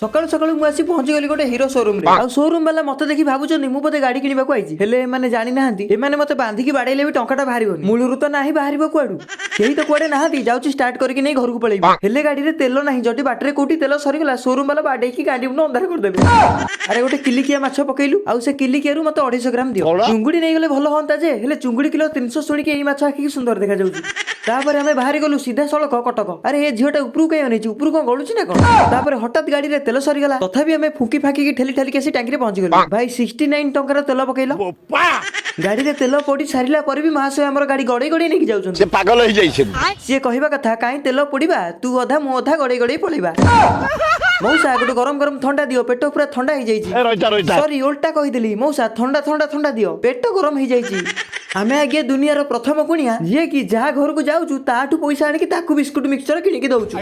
ସକାଳୁ ସକାଳୁ ମୁଁ ଆସି ପହଞ୍ଚିଗଲି ଗୋଟେ ହିରୋ ସୋରୁମ ରେ। ଆଉ ସୋରୁମ ବାଲା ମତେ ଦେଖି ଭାବୁଛନ୍ତି ମୁଁ ବୋଧେ ଗାଡି କିଣିବାକୁ ଆଇଛି। ହେଲେ ଏମାନେ ଜାଣିନାହାନ୍ତି, ଏମାନେ ମତେ ବାନ୍ଧିକି ବାଡେଇଲେ ବି ଟଙ୍କାଟା ବାହାରିବନି। ମୂଳରୁ ତ ନାହିଁ, ବାହାରିବ କୁଆଡୁ? କେହି ତ କୁଆଡେ ନାହାନ୍ତି। ଯାଉଛି, ଷ୍ଟାର୍ଟ କରିକି ନେଇ ଘରକୁ ପଳେଇବି। ହେଲେ ଗାଡିରେ ତେଲ ନାହିଁ। ଯଦି ବାଟରେ କୋଉଠି ତେଲ ସରିଗଲା, ସୋରୁମ ବାଲା ବାଡେଇକି ଗାଡି ମୁଣ୍ଡ ଅନ୍ଧାର କରିଦେବେ। ଆରେ, ଗୋଟେ କିଲିକିଆ ମାଛ ପକେଇଲୁ, ଆଉ ସେ କିଲିକିଆରୁ ମତେ 250 ଗ୍ରାମ ଦିଅ। ଚୁଙ୍ଗୁଡି ନେଇଗଲେ ଭଲ ହୁଅନ୍ତା ଯେ, ହେଲେ ଚୁଙ୍ଗୁଡି କିଲୋ 300 ଶୁଣିକି ଏଇ ମାଛ ଆଖିକି ସୁନ୍ଦର ଦେଖାଯାଉଛି। ତାପରେ ଆମେ ବାହାରି ଗଲୁ ସିଧାସଳଖ କଟକ। ଆରେ, ଏ ଝିଅଟା ଉପରକୁ କାହିଁ ଅନେଇଛି? ଉପରୁ କଣ ଗଳୁଛି ନା କଣ? ତାପରେ ହଠାତ୍ ଗାଡିରେ ତେଲ ସରିଗଲା। ତଥାପି ଆମେ ଫୁଙ୍କି ଫାଙ୍କିକି ଠେଲି ଠେଲିକି ଆସି ଟାଙ୍କିରେ ପହଞ୍ଚିଗଲୁ। ଭାଇ, 69 ଟଙ୍କାର ତେଲ ପକେଇଲ। ଗାଡିରେ ତେଲ ପଡି ସାରିଲା ପରେ ବି ମହାଶୟ ଆମର ଗାଡି ଗଡେଇ ଗଡେଇ ନେଇକି ଯାଉଛନ୍ତି। ସେ ପାଗଳ ହେଇଯାଇଛନ୍ତି। ସିଏ କହିବା କଥା, କାହିଁ ତେଲ ପୋଡିବା, ତୁ ଅଧା ମୁଁ ଅଧା ଗଡେଇ ଗଡେଇ ପଳେଇବା। ମଉସା, ଗୋଟେ ଗରମ ଗରମ ଥଣ୍ଡା ଦିଅ, ପେଟ ପୁରା ଥଣ୍ଡା ହେଇଯାଇଛି। ଏ, ରହିଥା ରହିଥା। ସରି, ଓଲଟା କହିଦେଲି। ମଉସା, ଥଣ୍ଡା ଥଣ୍ଡା ଥଣ୍ଡା ଦିଅ, ପେଟ ଗରମ ହେଇଯାଇଛି। ଆମେ ଆଜ୍ଞା ଦୁନିଆର ପ୍ରଥମ କୁଣିଆ, ଯିଏ କି ଯାହା ଘରକୁ ଯାଉଛୁ ତାଠୁ ପଇସା ଆଣିକି ତାକୁ ବିସ୍କୁଟ ମିକ୍ସଚର କିଣିକି ଦଉଛୁ।